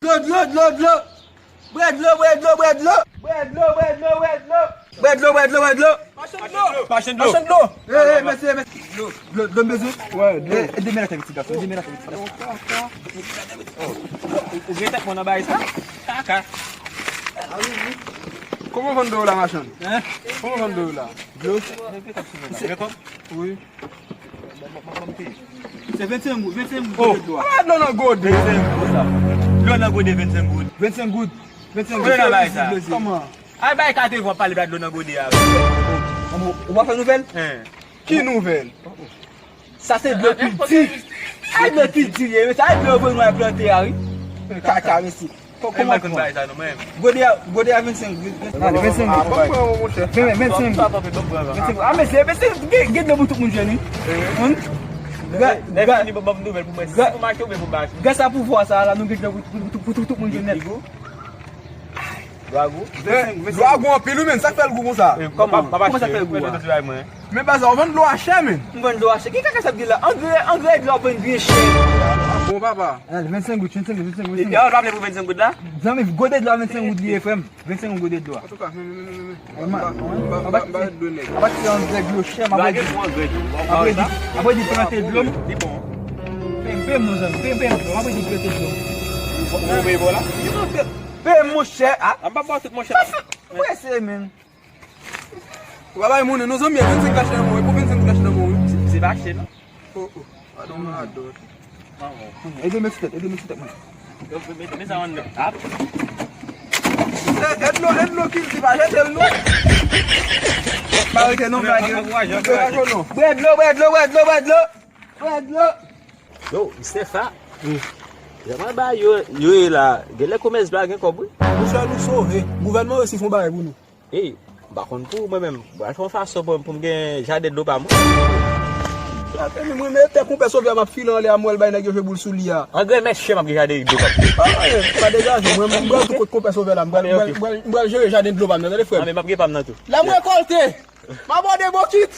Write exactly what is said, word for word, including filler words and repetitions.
Dlo, dlo, dlo, dlo. Bwè dlo, bwè dlo, bwè dlo. Bwè dlo, bwè dlo, bwè dlo. Bwè dlo, bwè dlo, bwè dlo. Machann dlo. Machann dlo. Machann dlo. Eh, eh, mèsi, mèsi. Dlo, dlo, dlo m bezwen. Wè, dlo. Eh, ede m lage ti gason, ede m lage ti gason. Ou, ou gen tèt mwen nan bagay sa? Kaka. Kòman vann dlo la, machann? Hein? Kòman vann dlo la? Dlo? Wi. Se vennsenk goud, vennsenk goud dlo a. Ala dlo nan gode. Vennsenk goud la. Dlo nan gode, vennsenk goud. Vennsenk goud. Vennsenk goud. Kòman? Al bay katrevan pale ba dlo nan gode a. Ou pa fè nouvèl? Hein. Ki nouvèl? Sa se dlo kilti. Ay, dlo kilti ye, men sa dlo yo voye nou al plante a, wi. Kaka, mesi. Kò-, kòman pran? Gode a, gode a vennsenk, vennsenk. Vennsenk goud. Vennsenk goud. Vennsenk goud. A, mesye, mesye, gen, gen dlo pou tout moun jwenn, wi. Gras a pouvwa sa la, nou gen dlo pou, pou, pou, pou tout moun jwenn nèt. Dlo a gou? Dlo a gou anpil, wi, men sa k fè l gou konsa? Kòman? Kòman sa k fè l gou a? Men baz la, ou vann dlo a chè, men. M vann dlo a chè. Ki kaka sa ap di la? Angrè, angrè dlo ap vann byen chè. Bon, papa. Al, vennsenk goud, vennsenk goud, vennsenk goud, vennsenk goud. Epi, ou pa vle pou vennsenk goud la? Zanmi, gode dlo a vennsenk goud li ye, frè m. Vennsenk goud gode dlo a. Antouka, men, men, men, men, men. Anba, anba, anba dlo nèg. Anba ti angrè dlo chè, m ap di. Angrè dlo. Apre di, apre di plante dlo m. Li bon. Peye m, peye m non, zanmi. Peye m, peye m, m ap di plante dlo m. Ou peye pou la? Peye m, monchè. A, m pa ba w tout, monchè. Prese, men. Ou pa bay moun, non, zanmi, vennsenk goud nan men w, pou vennsenk goud nan men w. Se, se pa chè, non. Oh, oh. Pardon, madon. Ede m sou tèt, ede m sou tèt mwen. Yo, men, men sa ann ap. Eh, èd nou, èd nou kilti, pa jete l, non. Pa rete, non, pa rete. Ankouraje, ankouraje. Bwè dlo, bwè dlo, bwè dlo, bwè dlo. Bwè dlo. Yo, Mister Fa. Jan bagay yo, yo ye la, genlè komès dlo a gen kòb, wi. Monchè, nou sove. Gouvènman resi fè yon bagay pou nou. Ey, m pa konn pou ou, mwen menm, m pral fè yon fason pou, pou m gen jaden dlo pa mwen. Atè, men mwen, men tè konpè Sovè a m ap file anlè a, m wè l bay nèg yo jwe boul sou li a. Angrè mèt chè, m ap gen jaden dlo pa mwen. Ah, eh, pa degaje, mwen, m pral tou kot konpè Sovè la, m pral, m pral, m pral, m pral jere jaden dlo pa m nan, tande, frè m. Ah, men m ap gen pa m nan tou. La m rekòlte. M abòne bokit.